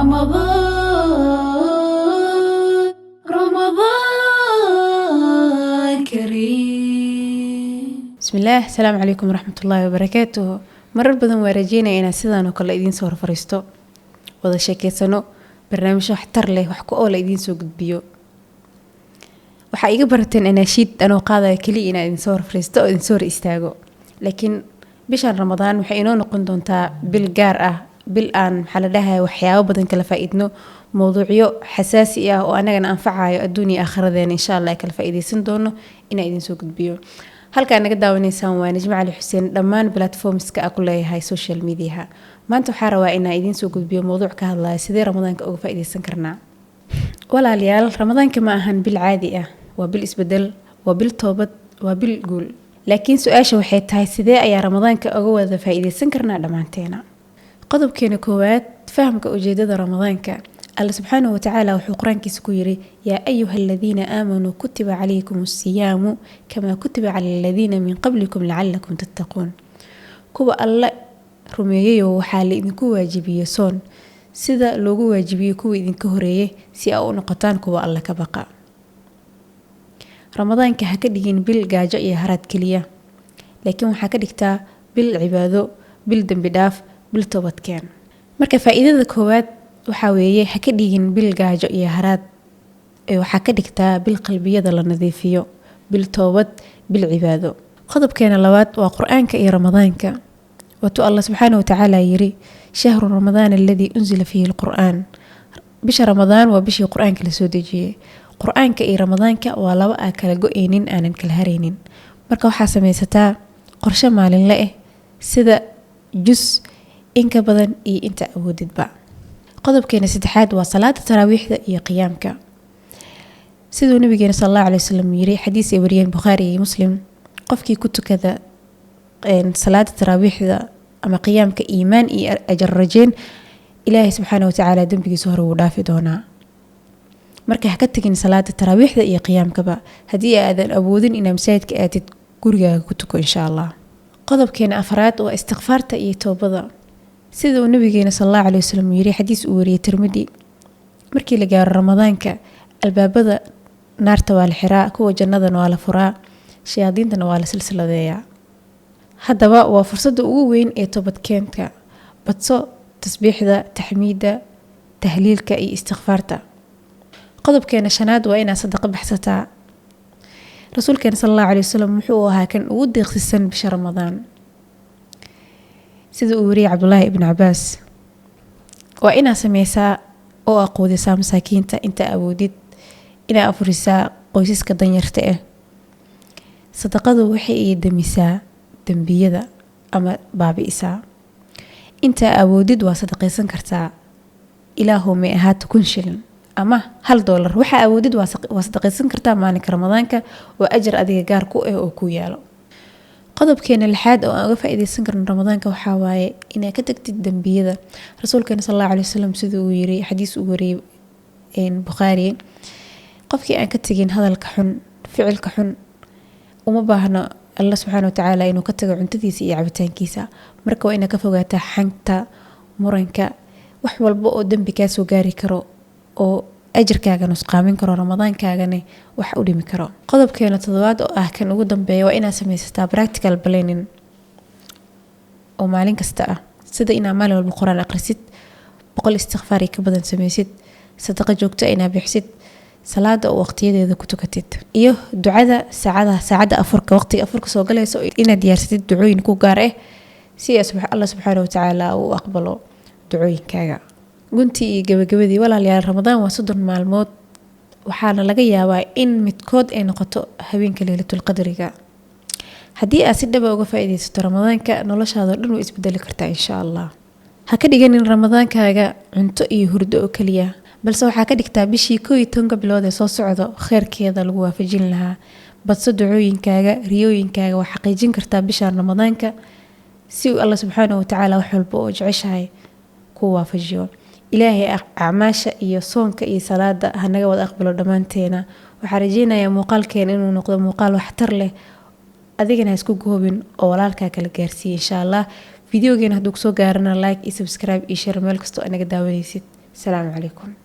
رمضان رمضان كريم. Bismillaah, asalaamu calaykum waraxmatullaahi wabarakaatuhu. Marar badan waa rajeynaya inaan sidaan oo kale idiin soo horfariisto, wada sheekeysano, barnaamijyo waxtar leh, wax ku oola idiin soo gudbiyo. Waxaa iga barateen anaashiid anoo qaadaya keliya inaan idin soo horfariisto oo idin soo hor istaago, laakiin bishan Ramadaan waxay inoo noqon doontaa bil gaar ah, bil aan, maxaa la dhahaya, waxyaabo badan kala faa'iidno, mowduucyo xasaasi ah oo anagana anfacayo adduun iyo aakhiradeena, insha Allah ay kala faa'iideysan doono inaan idin soo gudbiyo. Halkaa naga daawanaysaan waa Najmo Cali Xuseen, dhammaan platformska aan ku leeyahay social mediaha. Maanta waxaa rabaa inaan idiin soo gudbiyo mowduuc ka hadlaya sidee Ramadaanka uga faa'iideysan karnaa. Walaalayaal, Ramadaanka ma ahan bil caadi ah, waa bil isbedel, waa bil toobad, waa bil guul. Laakiin su-aasha waxay tahay, sidee ayaa Ramadaanka uga wada faa'iideysan karnaa dhammaanteena? Qodobkeena koowaad, fahamka ujeedada Ramadaanka. Alla subxaanahu watacaala wuxuu Qur-aankiisa ku yiri: "Yaa ayuha aladiina aamanuu, kutiba calaykum asiyaamu kamaa kutiba cala aladiina min qablikum lacalakum tattaquun." Kuwa Alle rumeeyayoo, waxaa la idinku waajibiyey soon sida loogu waajibiyey kuwa idinka horeeyey, si aa u noqotaan kuwa Alle ka baqa. Ramadaanka ha ka dhigin bil gaajo iyo haraad keliya, laakiin waxaa ka dhigtaa bil cibaado, bil dembi dhaaf, bil toobadkeen. Marka faa'iidada koowaad waxaa weeye, ha ka dhigin bil gaajo iyo haraad ee waxaa ka dhigtaa bil qalbiyada la nadiifiyo, bil toobad, bil cibaado. Qodobkeena labaad waa Qur-aanka iyo Ramadaanka. Waatuu Allah subxaana watacaala yiri: "Shahru Ramadaan aladii unzila fiihi alqur-aan." Bisha Ramadaan waa bishii Qur-aanka lasoo dejiyey. Qur-aanka iyo Ramadaanka waa laba aan kala go-eynin, aanan kala hareynin. Marka waxaa sameysataa qorshe maalinle ah, sida jus in ka badan iyo inta awoodidba. Qodobkeena saddexaad waa salaada taraawiixda iyo qiyaamka. Siduu nabigeena sal Allahu alay wasalam yiri, xadiis ay wariyeen Bukhaari iyo Muslim, qofkii ku tukada salaada taraawiixda ama qiyaamka iimaan iyo ajar rajeen, Ilaahay subxaana watacaala dembigiisa hore wuu dhaafi doonaa. Marka ha ka tegin salaada taraawiixda iyo qiyaamkaba. Haddii aadan awoodin inaa masaajidka aadid, gurigaaga ku tuko, insha Allah. Qodobkeena afraad waa istikfaarta iyo toobada. Sida uu nabigeena sal Allahu alay wasalam yiri, xadiis uu wariyey Tirmidi, markii la gaaro Ramadaanka, albaabada naarta waa la xiraa, kuwa jannadana waa la furaa, shayaadiintana waa la silsiladeeyaa. Haddaba waa fursadda ugu weyn ee toobadkeenka. Badso tasbiixda, taxmiidda, tahliilka iyo istikfaarta. Qodobkeena shanaad waa inaad sadaqa baxsataa. Rasuulkeena sal Allahu alay wasalam wuxuu ahaa kan ugu deeqsisan bisha Ramadaan, sida uu wariyay Cabdulaahi ibn Cabaas. Waa inaad sameysaa oo aqoodisaa masaakiinta inta awoodid, inaa afurisaa qoysaska danyarta ah. Sadaqadu waxay ii damisaa dembiyada ama baabi'isaa. Intaa awoodid waa sadaqaysan kartaa, ilaahu may ahaato 1000 shilin ama $1. Waxaa awoodid waa sadaqaysan kartaa maalinka Ramadaanka, waa ajar adiga gaar ku ah oo ku yaalo. Qodobkeena lixaad oo aan uga faa'iideysan karno Ramadaanka waxaa waaye inaad ka tagtid dembiyada. Rasuulkeena sal Allahu alay wasalam siduu uu yiri, xadiis uu wariyey Bukhaari, qofkii aan ka tegin hadalka xun, ficilka xun, uma baahno Alla subxaana watacaala inuu ka tago cuntadiisa iyo cabitaankiisa. Marka waa inaad ka fogaataa xanta, muranka, wax walba oo dembi kaasoo gaari karo oo ajarkaaga nusqaamin karo, Ramadaankaagana wax u dhimi karo. Qodobkeena toddobaad oo ah kan ugu dambeeya waa inaad sameysataa practical planning oo maalin kasta ah, sida inaad maalin walba Qur-aan akhrisid, 100 istikfaar ka badan sameysid, sadaqa joogto inaad bixisid, salaada oo waqtiyadeeda ku tukatid, iyo ducada saacada, saacadda afurka, waqtiga afurka soo galayso, inaad diyaarsatid ducooyin ku gaar ah si Allah subxaana watacaala uu aqbalo ducooyinkaaga. Guntii iyo gabagabadii, walaalayaal, Ramadaan waa 30 maalmood, waxaana laga yaabaa in midkood ay noqoto habeenka Leylatulqadriga. Haddii aad si dhaba uga faa'iideysato Ramadaanka, noloshaada dhan way isbedeli kartaa, insha Allah. Ha ka dhiganin Ramadaankaaga cunto iyo hurdo oo keliya, balse waxaa ka dhigtaa bishii 11-ka bilood ee soo socdo kheyrkeeda lagu waafajin lahaa. Badso ducooyinkaaga, riyooyinkaaga waa xaqiijin kartaa bishaan Ramadaanka, si uu Alla subxaana watacaala wax walba oo jeceshahay ku waafajiyo. Ilaahay acmaasha iyo soonka iyo salaada hanaga wada aqbalo dhammaanteena. Waxaa rajeynayaa muuqaalkeena inuu noqdo muuqaal waxtar leh. Adigana ha isku goobin oo walaalkaa kala gaarsiiya, insha Allah. Videogeena hadduu kusoo gaarana, like iyo subscribe iyo share meel kastoo anaga daawanaysid. Asalaamu calaykum.